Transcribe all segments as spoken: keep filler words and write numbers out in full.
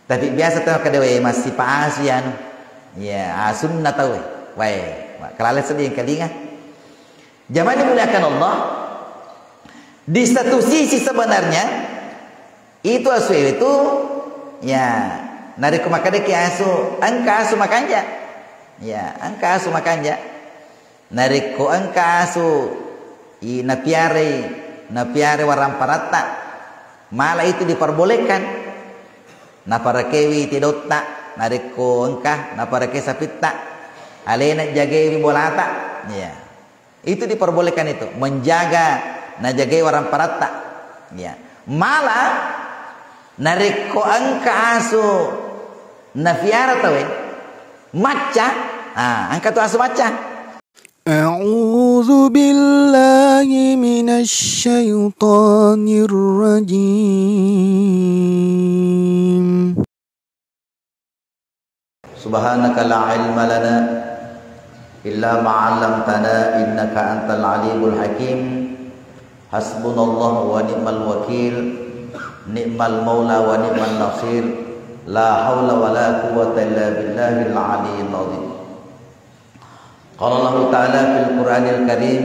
Tapi biasa tau kada wae masih paasu ya anu. Ya, asunna tau wae. Wae, kelale sedih kalinga. Jamaah dimuliakan Allah, di satu sisi sebenarnya itu asu itu, ya, narekko makkedaki asu, engka asu makanja. Ya, engka asu makanja. Narekko engka asu i napiarai, napiarai waramparatta, mala itu diperbolehkan. Naparekewi tidotta, narekko engka napareke sapitta, alena jagewi bolata. Ya. Itu diperbolehkan itu, menjaga, najagai waramparatta. Ya. Mala narekko engka asu nafiara tawe, macca, ah, engka tu asu macca. أعوذ بالله من الشيطان الرجيم. سبحانك لا علم لنا إلا ما علمتنا إنك أنت العليم الحكيم. حسبنا الله ونعم الوكيل. نعم المولى ونعم النصير. لا حول ولا قوة إلا بالله العلي العظيم. قال الله تعالى في القرآن الكريم،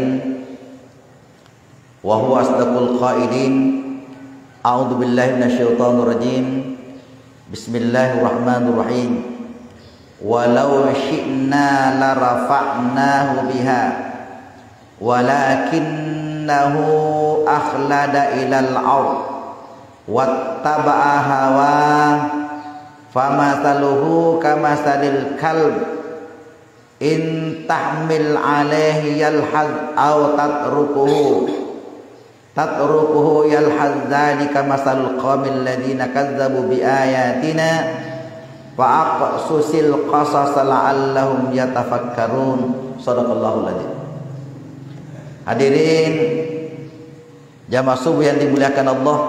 وهو أصدق القائلين. أعوذ بالله من الشيطان الرجيم. بسم الله الرحمن الرحيم. ولو شئنا لرفعناه بها ولكنه أخلد إلى الأرض واتبع هواه فمثله كمثل الكلب إن تحمل عليه يلهث أو تتركه تتركه يلهث ذلك مثل القوم الذين كذبوا بآياتنا فاقصص القصص لعلهم يتفكرون. صدق الله العظيم. Hadirin jamaah subuh yang dimuliakan Allah,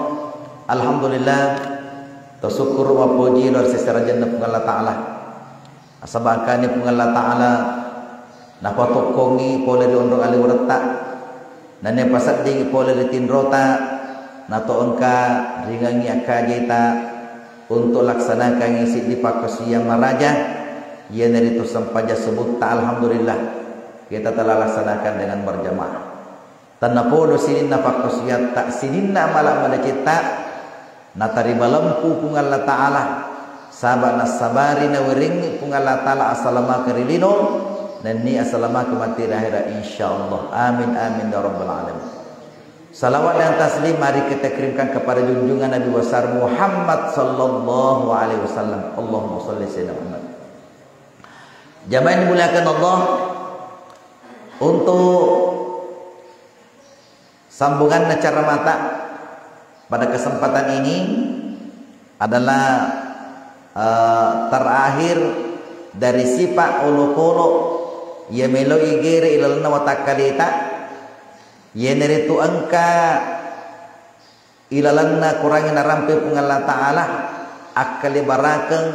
alhamdulillah, tasukkuru mappoji lao ri seserajanna Puang Allah Ta'ala. Nasaba engkani Puang Allah Ta'ala napatokkongi pole ri onrong aleweretta, nennia paseddingi pole ri tinrota, nato engka ringengi akkajaita untuk laksanakangi siddi pakkasiwiang maraja, iyanaritu sempajang subutta. Alhamdulillah, kita telah laksanakan dengan berjamaah. Tennapodo sininna pakkasiwiatta, sininna amala madecetta, natarima lempu Puang Allah Ta'ala, saba nassabari nawerengngi Puang Allah Ta'ala asalamakeng ri lino, nennia asalamakeng matti ri ahera, insyaallah. Amin, amin, ya rabbal alamin. Salawat dan taslim mari kita kirimkan kepada junjungan Nabi besar Muhammad sallallahu alaihi wasallam. Allahumma salli sayyidina Muhammad. Jamaah yang dimuliakan Allah, untuk sambunganna caramata pada kesempatan ini adalah, eh, terakhir dari sipa olokolo iya melo igere ilalenna watakkaleta, iyanaritu engka ilalenna kurangi narampe Puang Allah Ta'ala, akkalebarakeng,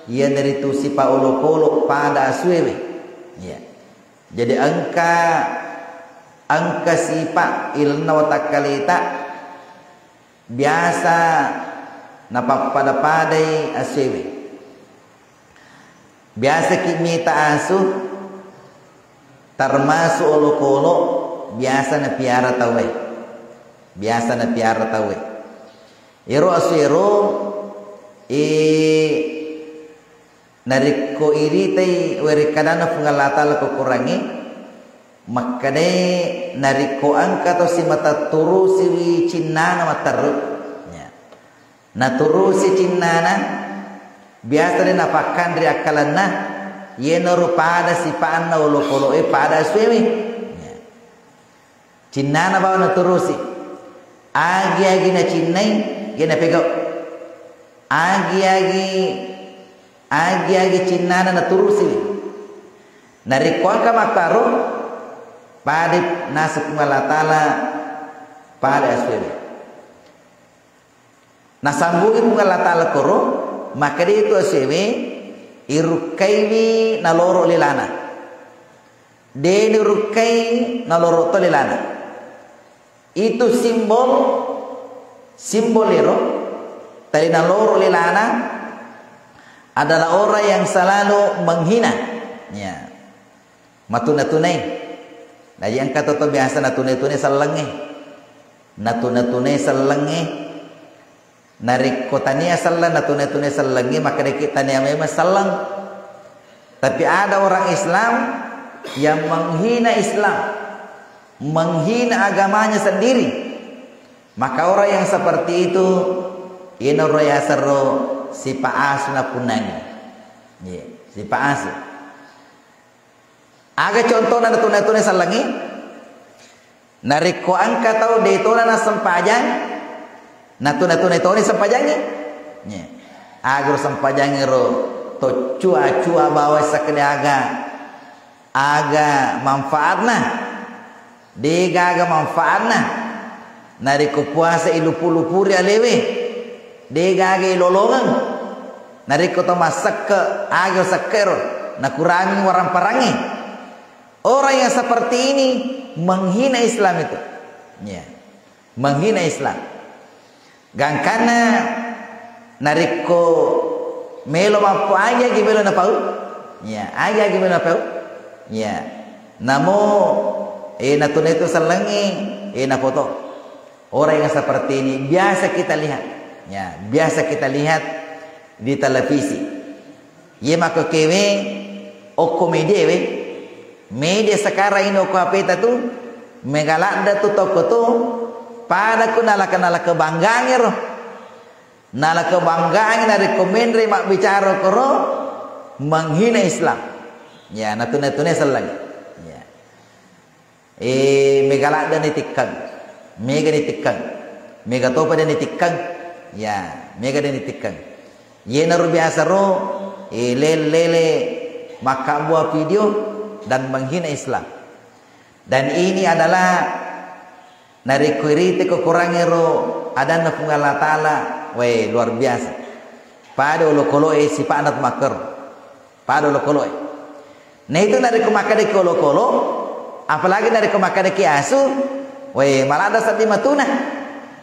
iyanaritu sipa olokolo pada asuewe. Iya. Jadi engka, engka sipa ilalenna watakkaleta biasa napappada-padai asuewe. Biasaki mita asu, termasuk olokolo, biasa napiara tauwe. Biasa napiara tauwe. Ero asu ero, eh, narekko iritai werekkadanna Puang Allah Ta'ala ko Korangnge, makkedai narekko engka to simata turusiwi cinnana matteru. Ya. Naturusi cinnana, biasa de napakkanre akkalenna, yenaro pada sipaanna olokoloe pada asuewe. Ya. Cinnana bawang naturusi. Agi-agi nacinnai, ye napegau. Agi-agi, agi-agi cinnana naturusi. Narekko engka makkaro, pada naseng Puang Allah Ta'ala, pada asuewe. Nasambungi Puang Allah Ta'ala koro, makkedai tu asuewe, irukkaiwi naloro lilana. De nirukkai naloro to lilana. Itu simbol, simbol ero, tali naloro lilana, adalah orang yang selalu menghina. Ya. Matuna-tunai. Jadi engka to, to biasa natuna-tunai sellengnge. Natuna-tunai sellengnge. Narekko tania selleng, natuna-tunai sellengnge, makkedaki tania memang selleng. Tapi ada orang Islam yang menghina Islam, menghina agamanya sendiri. Maka orang yang seperti itu, iyanaro yaseng ro sipa asu napunnangi. Iya, sipa asu. Aga contohna natuna-tunai sellengnge? Narekko engka tau de tona nassempajang, natuna-tunai toni sempajangnge. Iya. Aga ro sempajangnge ro, to cua-cua bawang sakkede aga, aga manfaatna. Degaga manfaatna. Narekko puasa ilupu-lupuri alewe, degaga ilolongeng. Narekko to massekke, aga sekke'ro, nakurangi waramparangnge. Orang yang seperti ini menghina Islam itu. Ya. Menghina Islam. Gangkanna narekko melo mappo, agi-agi melo napau. Ya, agi-agi melo napau. Ya. Namo, eh, natuna itu sellengnge, eh, napoto. Orang yang seperti ini biasa kita lihat. Ya, biasa kita lihat di televisi. Iye makkekewe okko media we. Media sekarang ini okko H P ta tu, mega ladde tu toko tu, pada ku nalaka-nalaka banggangi ro. Nalaka banggangi narekko menre mabbicara koro menghina Islam. Ya, natuna-tuna selleng. Ya. Eh, mega ladde nitikkeng. Mega nitikkeng. Mega topa de nitikkeng. Ya, mega de nitikkeng. Yenaro biasa ro, eh, lele-lele makkabua video dan menghina Islam. Dan ini adalah narekko irite ko korangngero adanna Puang Allah Ta'ala, weh, luar biasa. Pada olokolo'e sipa'na tu makkero. Pada olokolo'e. Nah, itu narekko makkedaki olokolo, apalagi narekko makkedaki asu, weh, maladde seddi matuna.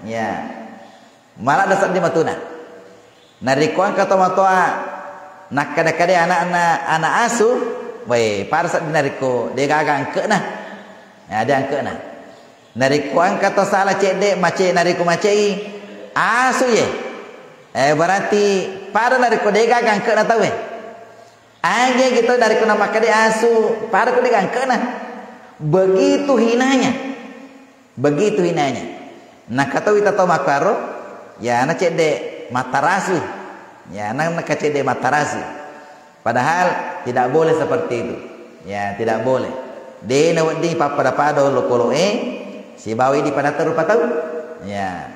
Ya. Maladde seddi matuna. Narekko engka tomatoa nakkeda-kedai ana'na, ana asu, weh, pada seddi narekko degaga angke'na. Ya, de angke'na. Narekko engka to sala cedde, mace, narekko macei asu ye. Eh, berarti pada narekko degaga angke'na tauwe. Agi-agi to narekko namakkeda asu, pada ko de angke'na. Begitu hinanya. Begitu hinanya. Nakatau ita tau makkaro, ya, na cedde mattarasui. Ya, na, na kacedde mattarasui. Padahal tidak boleh seperti itu. Ya, tidak boleh. De nawedding pappada-pada olokolo'e sibawa idi padatta rupa tau. Ya.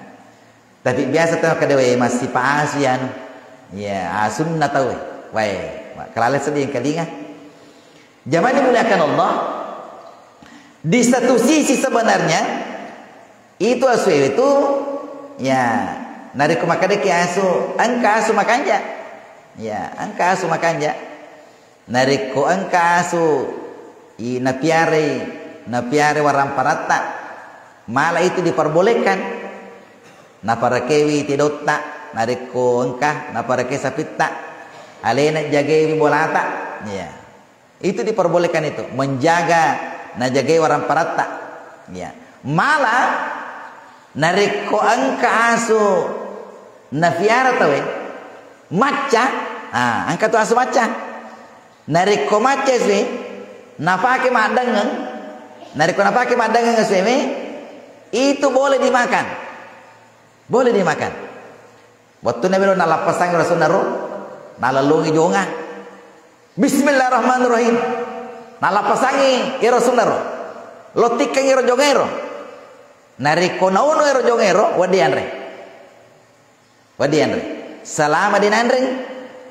Tapi biasa tau kada, "Weh, massipa asu ya anu." Ya, asunna tau, eh. Wae, kelale seddi engkalinga. Jamaah dimuliakan Allah, di satu sisi sebenarnya itu asu itu, ya, narekko makkedaki asu, engka asu makanja. Ya, engka asu makanja. Narekko engka asu i napiarai, napiarai waramparatta, mala itu diperbolehkan. Naparekewi tidotta, narekko engka napareke sapitta, alena jagewi bolata. Iya. Itu diperbolehkan itu, menjaga najagai waramparatta. Iya. Mala narekko engka asu nafiara tauwe, macca, ah, engka tu asu macca. Narekko macca asue, napake maddengeng, narekko napake maddengeng asue me, itu boleh dimakan. Boleh dimakan. Wettunna melo nalappasang ero asunna ro, nalellungi jonga. Bismillahirrahmanirrahim. Nalappasangi ero asunna ro. Lottikkeng ero jonga ero. Narekko nauno ero jonga ero, wedding anre. Wedding anre. Selama de nanreng,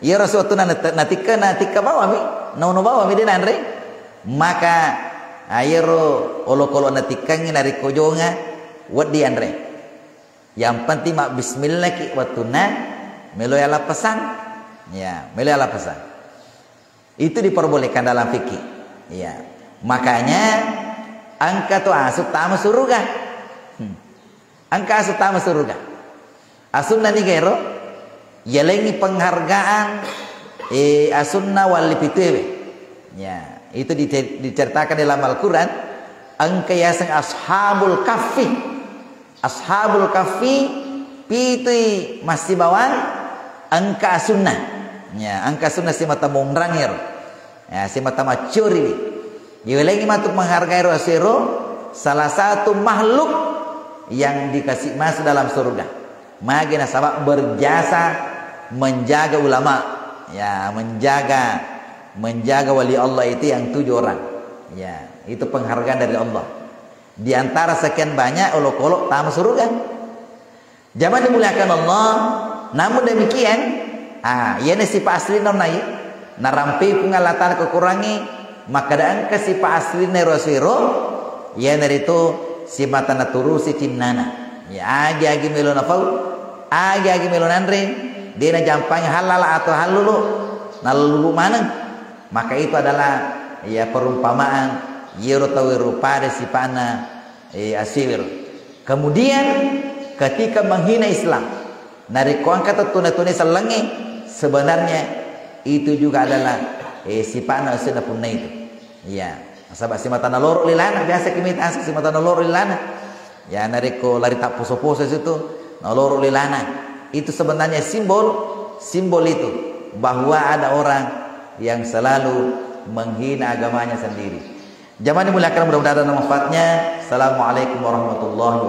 iyaro asu wettunna nat-, natikka, natikka bawami, nauno bawami de nanreng, maka, ah, iyaro olokolo natikkangngi narekko jonga, wedding anre. Yang penting mabbismillahki wettunna melo yalappasang. Ya, melo yalappasang. Itu diperbolehkan dalam fikih. Iya. Makanya engka tu asu tama suruga. Hmm. Engka asu tama suruga. Asunna niga ero, yalengi penghargaan Eh, asunna walli pituewe. Ya, itu dice-, diceritakan dalam Al-Quran, engka yaseng Ashabul Kahfi. Ashabul Kahfi, pitui massibawang, engka asunna. Ya, engka asunna simata monrang ero. Ya, simata maccoriwi. Iwelengi matu menghargai ero asero, salah satu makhluk yang dikasih masuk dalam surga. Magi nasaba berjasa menjaga ulama, ya, menjaga, menjaga wali Allah itu yang tujuh orang. Ya, itu penghargaan dari Allah. Di antara sekian banyak olokolo tama surga. Jamaah dimuliakan Allah, namun demikian, ah, iyana sipa aslinna nai, narampei Puang Allah Ta'ala kekurangi, makkeda engka sipa aslinna ero asero, iyanaritu simata naturusi cinnana. Ya, agi-agi melo nafau, agi-agi melo nanre, de najampangi halala atau hallulu, nalulu maneng. Maka itu adalah, ya, perumpamaan, yero tau ero pada sipana, eh, asiwir. Kemudian ketika menghina Islam, narekko engka tettuna-tuna sellengnge, sebenarnya itu juga adalah, eh, sipana asunna punna itu. Iya. Nasaba simata naloro lilana, biasa kimita asa simata naloro lilana. Ya, narekko lari tapposo-poso situ, naloro lilana. Itu sebenarnya simbol, simbol itu bahwa ada orang yang selalu menghina agamanya sendiri. Jamaah dimuliakan, mudah-mudahan ada manfaatnya. Assalamualaikum warahmatullahi wabarakatuh.